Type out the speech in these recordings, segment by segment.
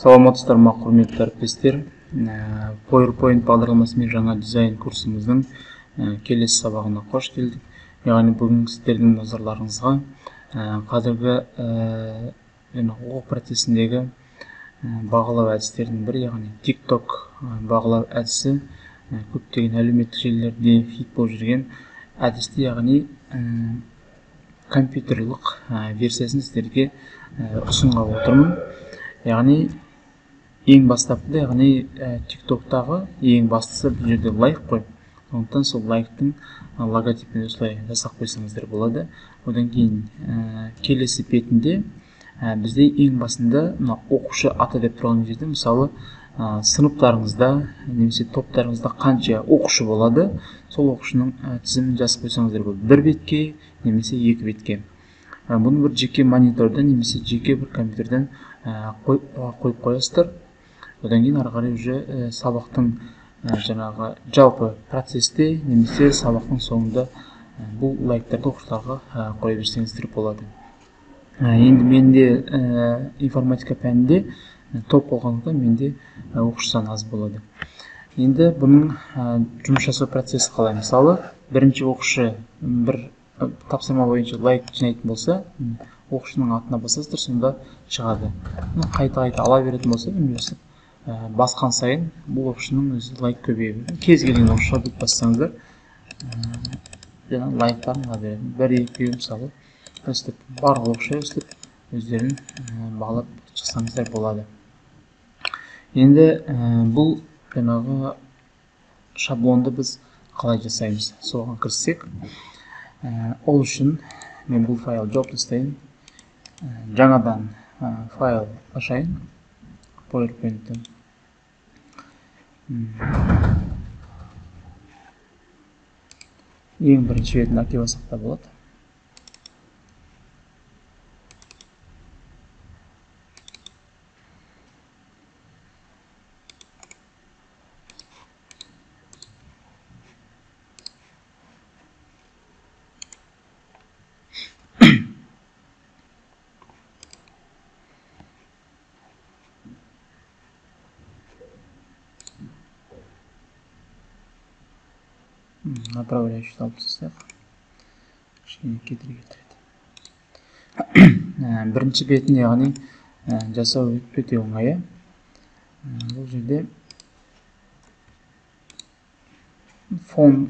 Саламатсыздар ма, құрметті әріптестер. PowerPoint бағдарламасымен жаңа дизайн курсымыздың келесі сабағына қош келдік. Яғни бүгін сіздердің назарларыңызға қазіргі оқу процесіндегі бағалау әдістерінің бірі, яғни TikTok бағалау әдісі, көптеген әлеуметтік желілерде хит болып жүрген әдісті, яғни компьютерлік версиясын сіздерге ұсынғалы отырмын. Яғни ең бастапқыда, яғни TikTok'тағы ең бастысы бұл жерде лайк қой. Сондықтан сол лайктың логотипін осылай жасап қойсаңыздар болады. Одан кейін келесі бетінде бізде ең басында мына оқушы аты деп тұрған жерде, мысалы, сыныптарыңызда немесе топтарыңызда қанша оқушы болады, сол оқушының тізімін жазып қойсаңыздар болады. Бір бетке немесе екі бетке. Бұны бір жеке монитордан немесе жеке бір компьютерден қойып қоясыздар. Одан кейін ары қарай уже сабақтың жаңағы жалпы процесте немесе сабақтың соңында бұл лайктарды оқушыларға қоя берсеңіздер болады. Енді менде информатика пәнінде топ болғандықтан менде оқушы саны аз болады. Енді бұның жұмыс жасау процесі қалай? Мысалы, бірінші оқушы бір тапсырма бойынша лайк жинайтын болса, оқушының атына басасыздар, сонда шығады. Қайта-қайта ала беретін болса, өстіп басқан сайын бұл оқушының өзі лайк көбейе береді. Кез келген оқушыға бүйтіп бассаңыздар, жаңа лайктарын ала береді. Бір, екі, мысалы, өстіп барлық оқушы өстіп өздерін бағалап шықсаңыздар болады. Енді бұл жаңағы шаблонды біз қалай жасаймыз? Соған кіріссек. Ол үшін мен бұл файл жауып тастайын. Жаңадан файл ашайын. PowerPoint-тен. Ең бірінші бетін әкеліп алсақ та болады. Направляющий алып тастайық. Кішкене кедергі келтіреді. Бірінші бетін, яғни жасау өте оңай. Бұл жерде фон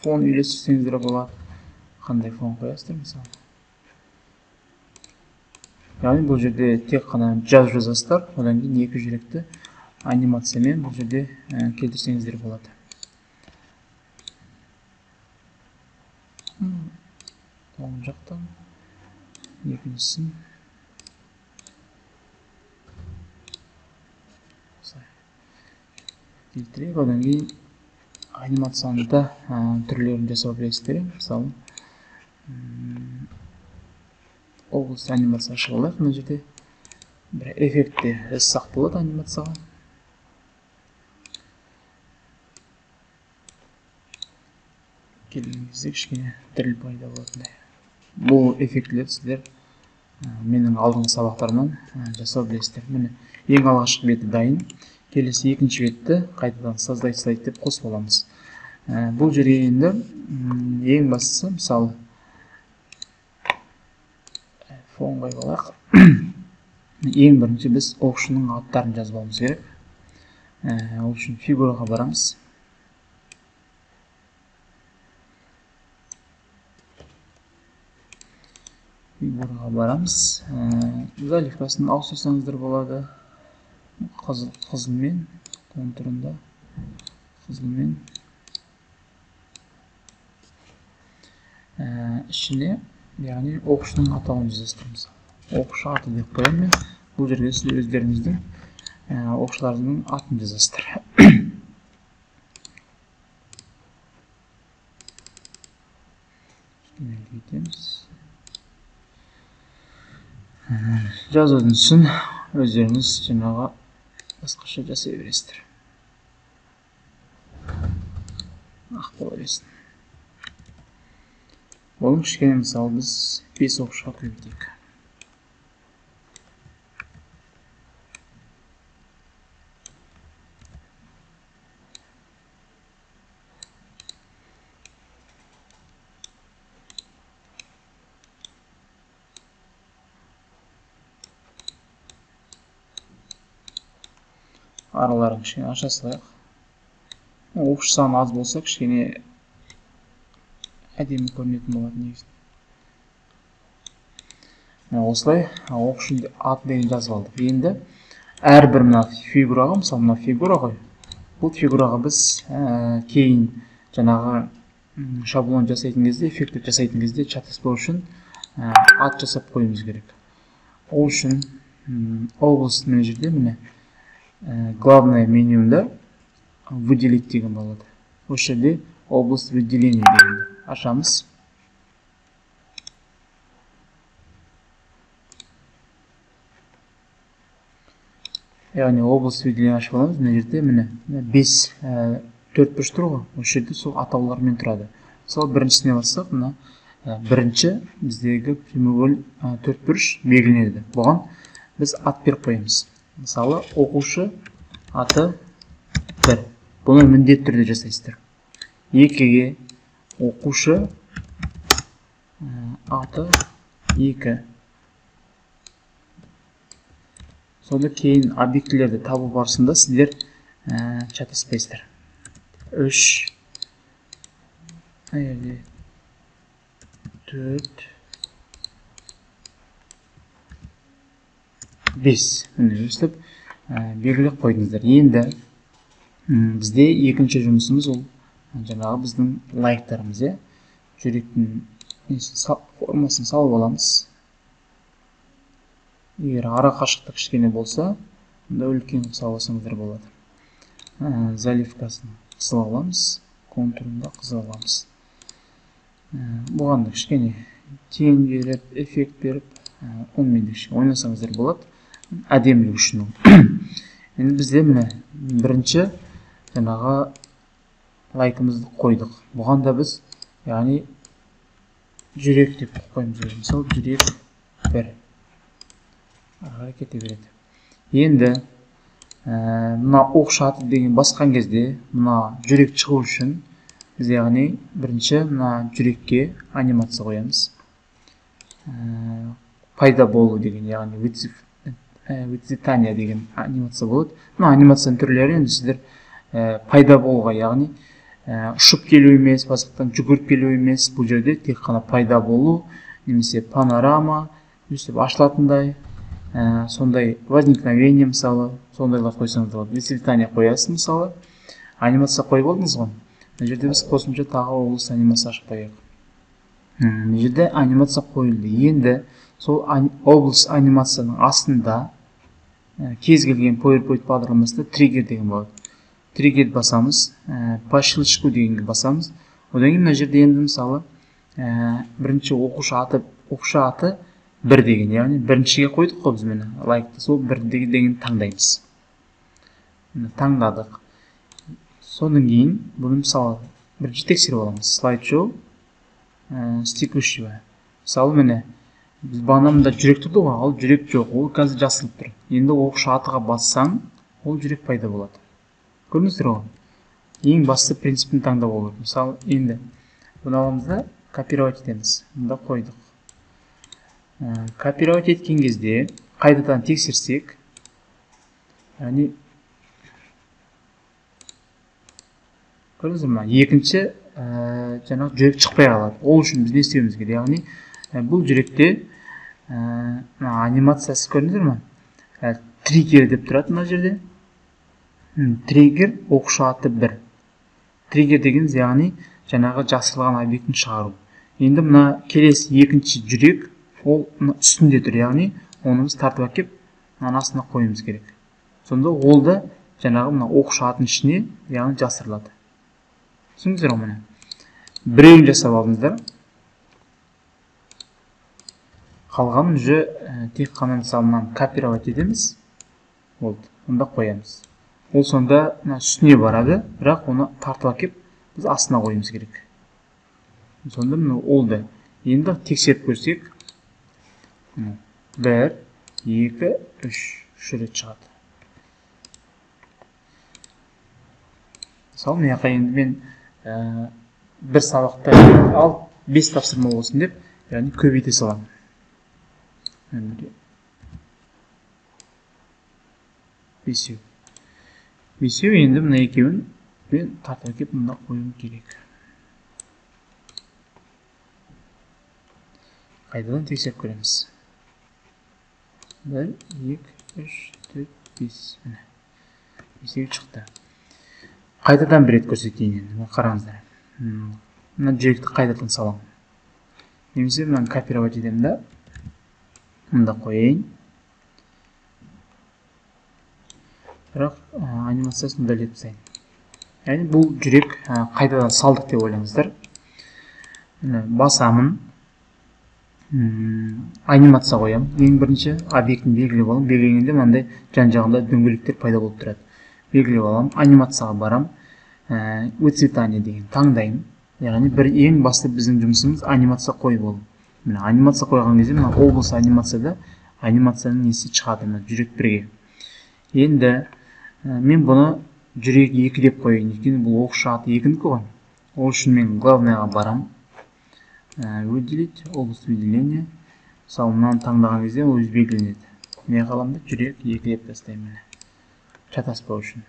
үйлестірсеңіздер болады. Қандай фон қоясыздар, мысалы. Яғни бұл жерде тек қана жазу жазасыздар, одан кейін екі жүректі анимациямен бұл жерде келтірсеңіздер болады. Оң жақтан екіншісін келтірейік. Одан кейін анимацияны да түрлерін жасау білесіздер. Мысалы, облыс анимация ашып алайық. Мына жерде бір эффектте жасасақ болады анимацияға. Келген кезде кішкене діріл пайда болатындай. Бұл эффектілер сіздер менің алдыңғы сабақтарымнан жасау білесіздер. Міне, ең алғашқы беті дайын. Келесі екінші бетті қайтадан создать слайд деп қосып аламыз. Бұл жерге енді ең бастысы, мысалы, фон қойып алайық. Ең бірінші біз оқушының аттарын жазып алуымыз керек. Ол үшін фигураға барамыз. Фигураға барамыз. Заливкасын ауыстырсаңыздар болады. Қызылмен, контурында қызылмен. Ішіне, яғни оқушының атауын жазасыздар. Оқушы аты деп қоямын мен. Бұл жерге сіз өздеріңіздің оқушыларыңыздың атын жазасыздар. Кетеміз. Жазудың үшін өздеріңіз жаңағы басқаша жасай бересіздер. Ақ бола берсін. Оның кішкене, мысалы, біз 5 оқушыға көбейтейік. Араларын кішкене аша салайық. Оқушы саны аз болса, кішкене әдемі көрінетін болады негізі. Осылай оқушы аты деген жазып алдық. Енді әрбір мына фигураға, мысалы мына фигура ғой, бұл фигураға біз кейін жаңағы шаблон жасайтын кезде, эффект жасайтын кезде шатаспау үшін ат жасап қоюымыз керек. Ол үшін область мына жерде міне главное менюнда выделить деген болады. Осы жерде область выделения дегенді ашамыз. Яғни область выделения ашып аламыз. Мына жерде міне 5 4 бұрыш тұр ғой, осы жерде сол атаулармен тұрады. Мысалы біріншісіне бассақ, мына бірінші біздегі прямоугольный 4 бұрыш белгіленеді. Бұған біз ат беріп қоямыз. Мысалы оқушы аты 1. Бұны міндетті түрде жасайсыздар. 2-ге оқушы аты 2. Сонда кейін объектілерді табу барысында сіздер шатаспайсыздар. 3, 4, 5. Міне өстіп белгілеп қойдыңыздар. Енді бізде екінші жұмысымыз ол жаңағы біздің лайктарымыз, иә. Жүректің формасын салып аламыз. Егер ара қашықтық кішкене болса, онда үлкен салып алсаңыздар болады. Заливкасын қызыл аламыз, контурын да қызыл аламыз. Бұған да кішкене тень беріп, эффект беріп, онымен де кішкене ойнасаңыздар болады. Әдемілік үшін ол. Енді бізде міне бірінші жаңағы лайкымызды қойдық. Бұған да біз яғни жүрек деп қоямыз. Мысалы жүрек 1. Ары кете береді. Енді мына оқушы аты деген басқан кезде мына жүрек шығу үшін біз яғни бірінші мына жүрекке анимация қоямыз. Пайда болу деген, яғни выцветание деген анимация болады. Мына анимацияның түрлері енді сіздер пайда болуға, яғни ұшып келу емес, басқадан жүгіріп келу емес, бұл жерде тек қана пайда болу немесе панорама, өстіп ашылатындай, сондай возникновение мысалы, сондайлар қойсаңыз болады. Выцветание қоясыз мысалы, анимация қойып алдыңыз ғой. Мына жерде біз қосымша тағы облыс анимация ашып қояйық. Мына жерде анимация қойылды. Енді сол облыс анимацияның астында кез келген PowerPoint бағдарламасында триггер деген болады. Триггер басамыз, по щелчку дегенге басамыз. Одан кейін мына жерде енді мысалы бірінші оқушы аты 1 деген, яғни біріншіге қойдық қой біз міне лайкты, сол 1 деген таңдаймыз. Міне таңдадық. Содан кейін бұны мысалы бірінші тексеріп аламыз. Слайд-шоу с текущего. Мысалы міне біз бағана мында жүрек тұрды ғой, ал жүрек жоқ, ол қазір жасылып тұр. Енді оқушы атыға бассаң, ол жүрек пайда болады. Көрдіңіздер ғой? Ең басты принципін таңдау керек. Мысалы енді бұны аламыз да копировать етеміз. Мында қойдық. Копировать еткен кезде қайтадан тексерсек, яғни көрдіңіздер ме? Екінші жаңағы жүрек шықпай қалады. Ол үшін біз не істеуіміз керек? Яғни бұл жүректе анимациясы көрдіңіздер ме? Триггер деп тұрады мына жерде. Триггер оқушы аты 1. Триггер дегеніміз яғни жаңағы жасырылған объектін шығару. Енді мына келесі екінші жүрек ол мына үстінде тұр, яғни оны біз тартып әкеп мынаның астына қоюымыз керек. Сонда ол да жаңағы мына оқушы атының ішіне яғни жасырылады. Түсіндіңіздер ғой міне. Біреуін жасап алдыңыздар. Қалғанын уже тек қана мысалы мынаны копировать етеміз. Болды. Онда қоямыз. Ол сонда мына үстіне барады, бірақ оны тартып әкеп біз астына қоюымыз керек. Сонда мына ол да. Енді тексеріп көрсек, 1, 2, 3, 3 рет шығады. Мысалы, мына жаққа енді мен бір сабақта ал 5 тапсырма болсын деп, яғни көбейте саламын. 5. Бесеу. Енді мына екеуін мен тартып әкеліп мында қоюым керек. Қайтадан тексеріп көреміз. 1, 2, 3, 4, 5. Міне. Бесеу шықты. Қайтадан бір рет көрсетейін енді. Қараңыздар. Мына жүректі қайтадан саламын. Немесе мынаны копировать етемін да мында қояйын. Бірақ анимациясын удалить тастайын. Яғни бұл жүрек қайтадан салдық деп ойлаңыздар. Міне басамын. Анимация қоямын. Ең бірінші объектін белгілеп аламын. Белгілегенде мынандай жан жағында дөңгелектер пайда болып тұрады. Белгілеп аламын, анимацияға барамын. Выцветание деген таңдаймын. Яғни бір ең басты біздің жұмысымыз анимация қою болу. Міне анимация қойған кезде мына облыс анимацияда анимацияның несі шығады, мына жүрек бірге. Енді мен бұны жүрек 2 деп қояйын, өйткені бұл оқушы аты екінікі ғой. Ол үшін мен главныйға барамын. Выделить область выделения. Мысалы мынаны таңдаған кезде ол өзі белгіленеді. Мен қаламда жүрек 2 деп тастаймын, міне. Шатаспау үшін.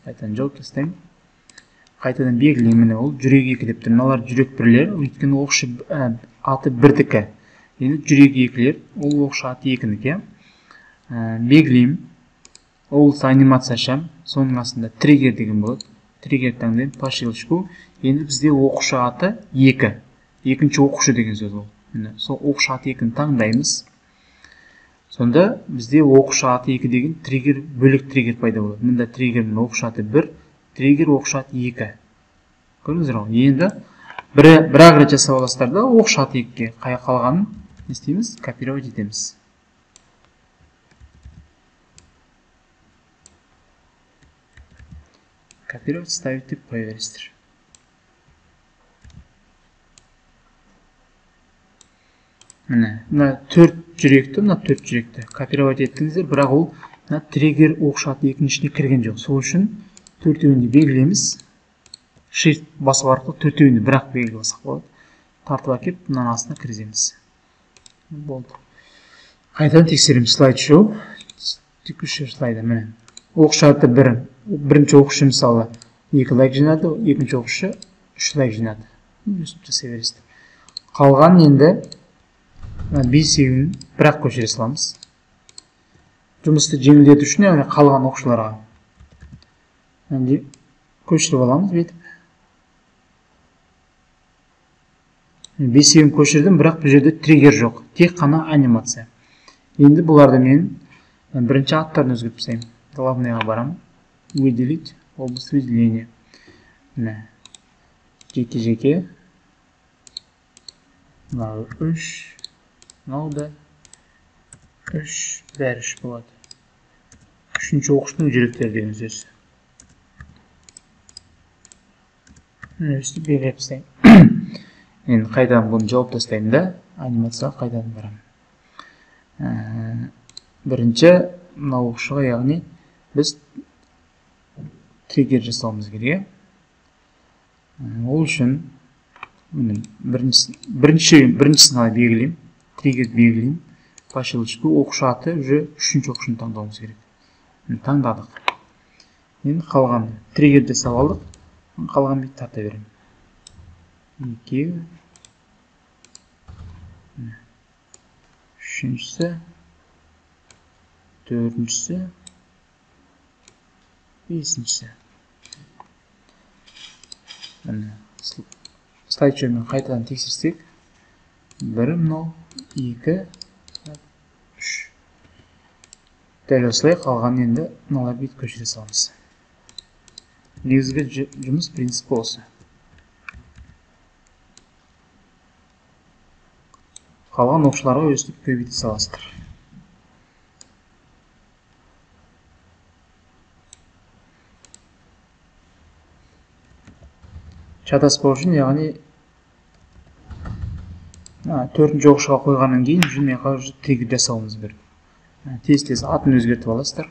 Қайтадан жауып тастаймын. Қайтадан белгілеймін, міне ол жүрек 2 деп тұр. Мыналар жүрек бірлер, өйткені оқушы аты бірдікі. Енді жүрек екілер, ол оқушы аты екінікі. Белгілеймін. Облыс анимация ашамын. Соның астында триггер деген болады. Триггер таңдаймын, по щелчку. Енді бізде оқушы аты 2. Екінші оқушы деген сөз ол. Міне, сол оқушы аты 2-ні таңдаймыз. Сонда бізде оқушы аты 2 деген триггер, бөлек триггер пайда болады. Мында триггер оқушы аты 1, триггер оқушы аты 2. Көрдіңіздер ғой. Енді бір-ақ рет жасап аласыздар да оқушы аты 2-ге қай қалғанын не істейміз? Копировать етеміз. Копировать, ставить деп қоя бересіздер. Міне, мына 4 жүректі, мына 4 жүректі копировать еттіңіздер, бірақ ол мына триггер оқушы аты екінің ішіне кірген жоқ. Сол үшін төртеуін де белгілейміз. Shift басу арқылы төртеуін де бірақ белгілеп алсақ болады. Тартып әкеліп мынаның астына кіргіземіз. Болды. Қайтадан тексереміз. Слайд-шоу. Текущий слайда міне. Оқушы аты 1. Бірінші оқушы мысалы 2 лайк жинады, екінші оқушы 3 лайк жинады. Өстіп жасай бересіздер. Қалған енді бесеуін бірақ көшіре саламыз. Жұмысты жеңілдету үшін, яғни қалған оқушыларға енді көшіріп аламыз бүйтіп. Бесеуін көшірдім, бірақ бұл жерде триггер жоқ, тек қана анимация. Енді бұларды мен бірінші аттарын өзгертіп тастаймын. Главныйға барамын. Выделить область выделения. Міне. Жеке-жеке. Мынау 3, мынау да 3, бәрі 3 болады. Үшінші оқушының жүректері деген сөз. Міне өстіп белгілеп тастаймын. Енді қайтадан бұны жауып тастаймын да, анимацияға қайтадан барамын. Бірінші мынау оқушыға, яғни біз триггер жасауымыз керек. Ол үшін міне біріншісін ғана белгілеймін, триггер белгілеймін. По щелчку оқушы аты уже үшінші оқушыны таңдауымыз керек. Таңдадық. Енді қалған триггер жасап алдық. Қалған бетті тарта беремін. 2, үшіншісі, төртіншісі, бесіншісі. Міне слайдшоумен қайтадан тексерсек, 1 мынау, 2, 3. Дәл осылай қалған енді мыналар бет көшіре саламыз. Негізгі жұмыс принципі осы. Қалған оқушыларға өстіп көбейте саласыздар. Шатаспау үшін, яғни төртінші оқушыға қойғаннан кейін уже мен қазір триггер жасауымыз керек. Тез-тез атын өзгертіп аласыздар.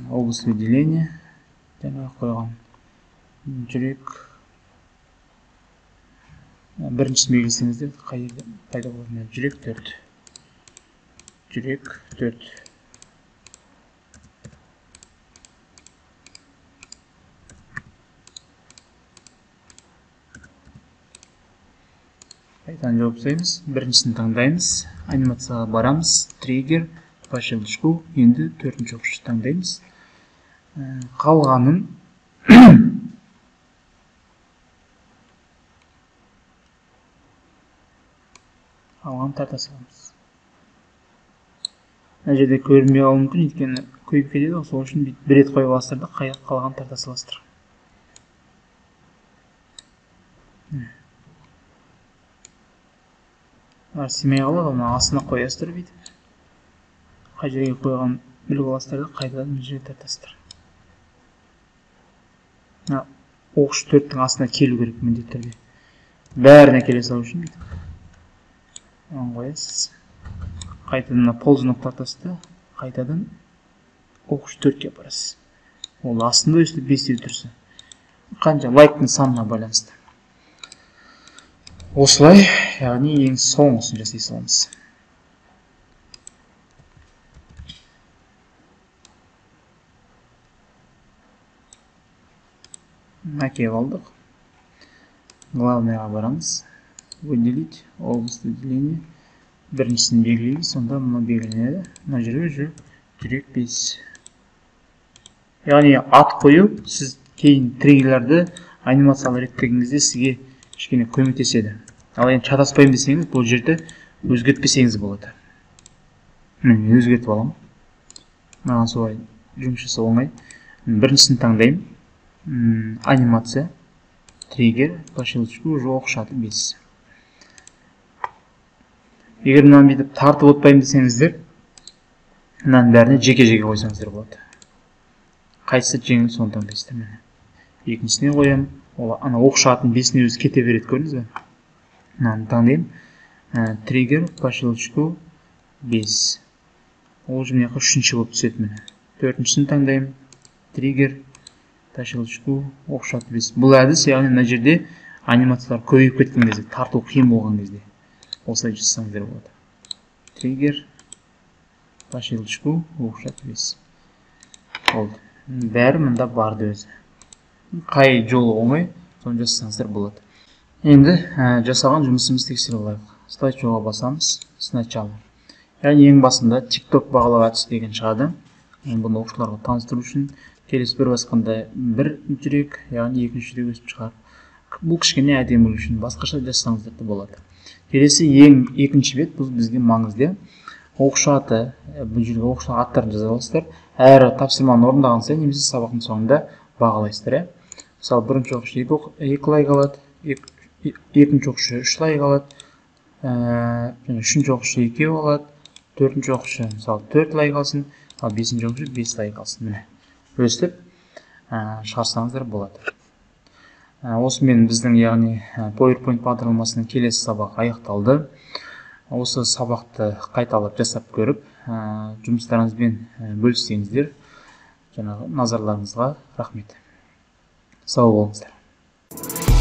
Область выделения жаңағы қойған жүрек біріншісін белгілесеңіздер қай жерде пайда болады? Жүрек 4. Жүрек 4. Қайтадан жауып тастаймыз. Біріншісін таңдаймыз. Анимацияға барамыз. Триггер, по щелчку. Енді төртінші оқушы таңдаймыз. Қалғанын тарта саламыз. Мына жерде көрінбей қалуы мүмкін, өйткені көбейіп кетеді ғой, сол үшін бүйтіп бір рет қойып аласыздар да, қалғанын тарта саласыздар. Олар сыймай қалады, оны астына қоясыздар бүйтіп. Қай жерге қойғанын біліп аласыздар да, қайтадан мына жерге тартасыздар. Мына оқушы 4-тің астына келу керек міндетті түрде. Бәріне келе салу үшін бүйтіп. Оған қоясыз. Қайтадан мына ползунок тартасыз да, қайтадан оқушы 4-ке апарасыз. Ол астында өстіп 5-те тұрса. Қанша лайктың санына байланысты. Осылай, яғни ең соңғысын жасай саламыз. Әкеліп алдық. Главныйға барамыз. Выделить область выделения. Біріншісін белгілейміз, сонда мына белгіленеді. Мына жерге уже жүрек 5. Яғни ат қою, сіз кейін триггерлерді анимациялар реттеген кезде сізге кішкене көмектеседі. Ал енді шатаспаймын десеңіз, бұл жерді өзгертпесеңіз болады. Мен өзгертіп аламын. Маған солай жұмыс жасау оңай. Біріншісін таңдаймын. Анимация, триггер, по щелчку уже оқшаты 5. Егер мынаны бүйтіп тартып отпаймын десеңіздер, мынаның бәріне жеке-жеке қойсаңыздар болады. Қайсысы жеңіл, соны таңдайсыздар. Міне. Екіншісіне қоямын. Ол ана оқшатын 5-іне өзі кете береді, көрдіңіз бе? Мынаны таңдаймын. Триггер, по щелчку 5. Ол же мына жаққа үшінші болып түседі міне. Төртіншісін таңдаймын. Триггер, по щелчку оқшаты 5. Бұл әдіс, яғни мына жерде анимациялар көбейіп кеткен кезде, тарту қиын болған кезде осылай жасасаңыздар болады. Триггер, по щелчку оқшаты 5. Болды. Бәрі мында барды өзі. Қай жолы оңай, соны жасасаңыздар болады. Енді жасаған жұмысымызды тексеріп алайық. Слайд-шоуға басамыз. Сначала. Яғни ең басында TikTok бағалау әдісі деген шығады. Енді бұны оқушыларға таныстыру үшін келесі бір басқанда бір жүрек, яғни екінші жүрек өсіп шығар. Бұл кішкене әдемілік үшін басқаша жасасаңыздар да болады. Келесі ең екінші бет, бұл бізге маңызды. Оқушы аты, бұл жерге оқушылар аттарын жаза аласыздар. Әр тапсырманы орындаған сайын немесе сабақтың соңында бағалайсыздар. Мысалы, бірінші оқушы 2 лайк алады, екінші оқушы 3 лайк алады, үшінші оқушы 2 алады, төртінші оқушы мысалы 4 лайк алсын, ал бесінші оқушы 5 лайк алсын. Міне, өстіп шығарсаңыздар болады. Осымен біздің, яғни PowerPoint бағдарламасының келесі сабағы аяқталды. Осы сабақты қайталап жасап көріп, жұмыстарыңызбен бөліссеңіздер, жаңағы назарларыңызға рахмет. Сау болыңыздар.